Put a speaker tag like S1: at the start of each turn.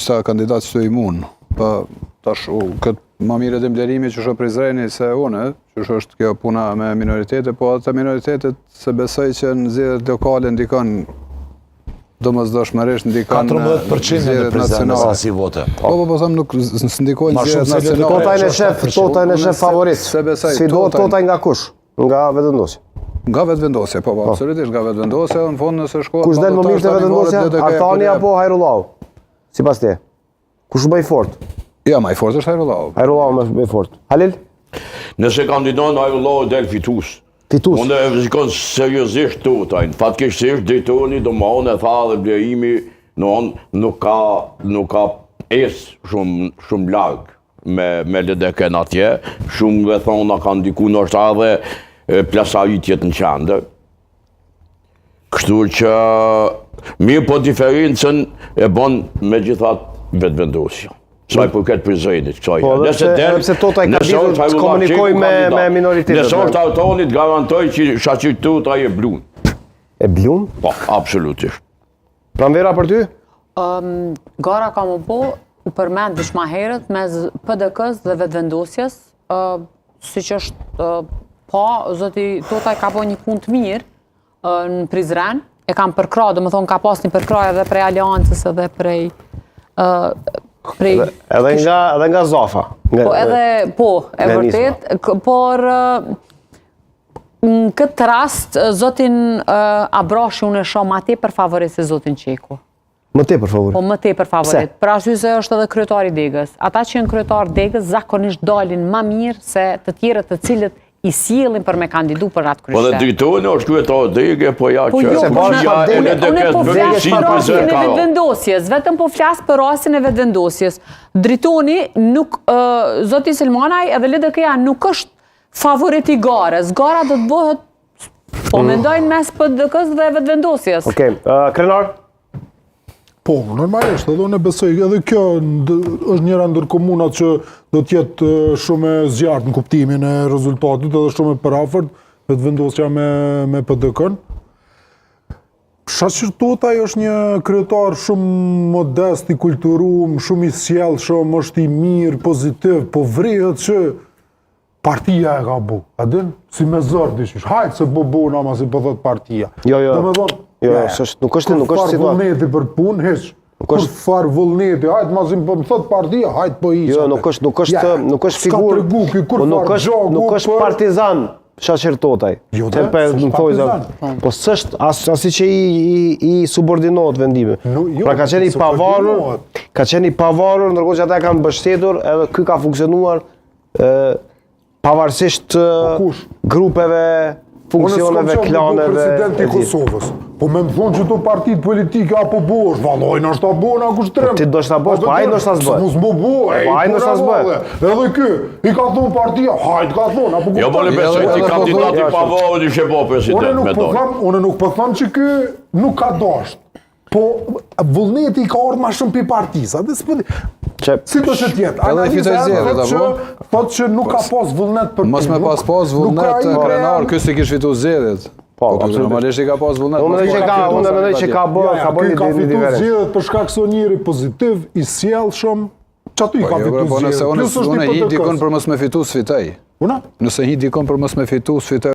S1: qëta kandidat që të imun. Po, tash, u, këtë ma mirë e din Blerimi që është Prizreni se unë, që është kjo puna me minoritete, po atë minoritetet se besoj që në zgjedhjet lokale ndikon domosdoshmërisht ndikon
S2: 14% në Prizren në sasi vote.
S1: Po, po, po, them nuk ndikojnë zgjedhjet nacionale.
S3: Totajn e shef, Totajn e shef favorit.
S1: Se besoj,
S3: Sfidohet Totaj nga kush? Nga Vetëvendosja.
S1: Nga Vetëvendosja, po, po, absolutisht nga Vetëvendosja, në fund nëse shkohet...
S3: Kush del më mirë te Vetëvendosja, Artani apo Hajrullahu? Sipas teje. Kush më i fort?
S1: Ja, më i fort është Hajrullahu.
S3: Hajrullahu më i fort. Halil?
S4: Nëse kandidon Hajrullahu del fitues.
S3: Fitues.
S4: Unë e rrezikon seriozisht Totajn. Fatkeqësisht Dritoni domethonë e tha dhe Blerimi, në nuk ka nuk ka ec shumë shumë larg me me LDK-n atje, shumë rrethana kanë ndiku ndoshta edhe plasaritjet në qendër. Kështu që mirë po diferencën e bon megjithatë Vetëvendosja. Sa i përket Prizrenit, kësaj.
S3: Po, edhe pse, edhe pse Totaj ka ditur të komunikoj me, me minoritetet.
S4: Nëse është Artani, garantoj që Shaqir Totaj e blun.
S3: E blun?
S4: Po, absolutisht.
S3: Pranvera për ty?
S5: Um, gara ka me u bo, u përmend veç ma herët, mes PDK-s dhe Vetëvendosjes, uh, siç është, uh, pa, zoti Totaj ka bo një punë të mirë uh, në Prizren, e kam përkrah, domethonë ka pas një përkrah edhe prej Aleancës edhe prej uh,
S3: prej edhe nga edhe nga Zafa.
S5: Nga, po edhe po, e vërtet, por në këtë rast zotin Abrashi unë e shoh ma tepër favorit se zotin Çeku.
S3: Më tepër favorit.
S5: Po më tepër favorit. Për arsye se është edhe kryetar i degës. Ata që janë kryetar degës zakonisht dalin ma mirë se të tjerët të cilët i sjellin për me kandidu për atë
S4: kryeshtet. Po dhe Dritoni është kryetar dege, po ja
S5: po
S4: që...
S5: Jo, po ja, unë unë po flas për rastin e vetëvendosjes, vetëm po flas për rastin e vetëvendosjes. Dritoni nuk, uh, zoti Selmanaj edhe LDK-ja nuk është favorit i garës. Gara do të bëhet, po mm. mendoj mes PDK-së dhe vetëvendosjes.
S3: Okej, okay. uh, Krenar?
S6: Po, normalisht, edhe unë besoj, edhe kjo është njëra ndër komunat që do të jetë shumë e zjarrtë në kuptimin e rezultatit edhe shumë e përafërt, Vetëvendosja me, me PDK-n. Shaqir Totaj është një kryetar shumë modest, i kulturum, shumë i sjellshëm, është i mirë, pozitiv, po vrehet që Partia e ka bu, a din? Si me zor diqysh, hajt se po bu në ama si po thot partia.
S3: Jo, jo,
S6: Domethonë,
S3: jo, jo, s'është, nuk është, nuk është
S6: situatë. vullneti për punë, hiç. Nuk është kurrfarë vullneti, hajt masi po më thot partia, hajt po hiç.
S3: Jo, nuk është, nuk është, ja, nuk është figurë.
S6: S'ka tregu ky
S3: po kurrfarë nuk është, nuk është partizan. Shaqir Totaj.
S6: Jo, dhe,
S3: s'është partizan. Po s'është, as, asi që i, i, i subordinohet vendimi.
S6: No, jo,
S3: pra ka qenë i pavarur, ka qenë i pavarur, ndërkohë që ata e kanë mbështetur, edhe ky ka funksionuar pavarësisht
S6: po
S3: grupeve, funksioneve, klaneve.
S6: Unë president i Kosovës. Po me më thonë që të partitë politike apo bosh, vallaj ndoshta bona kushtrim.
S3: Po ti do ta bësh, po ai ndoshta s'bëhet.
S6: Mos më bo,
S3: po ai ndoshta s'bëhet.
S6: Edhe ky, i ka thonë partia, hajt ka thonë, apo
S4: Jo, po le besoj ti kandidat i pavarur ishe bo president
S6: Unë nuk po them, unë nuk po them që ky nuk ka dashtë. Po, vullneti i ka ardhë ma shumë prej partisë, dhe s'po di...
S3: Që...
S6: Si do që t'jetë,
S1: Edhe i fitoi zgjedhjet,
S6: apo? Thot që nuk ka pas vullnet për
S1: Mos me pas pas vullnet Krenar, ky s'i kish fitu zgjedhjet.
S3: Po,
S1: po normalisht i ka pas vullnet.
S3: Unë mendoj që ka, unë mendoj që ka bërë, ka bërë
S6: një diferencë. Ka fitu zgjedhjet për shkak se njeri pozitiv, i sjellshëm, qaty i
S1: po,
S6: ka
S1: jo,
S6: fitu
S1: po,
S6: zgjedhjet.
S1: Nëse unë hi dikon për mos me fitu, s'fitoj.
S6: Una?
S1: Nëse hi dikon për mos me fitu, s'fitoj.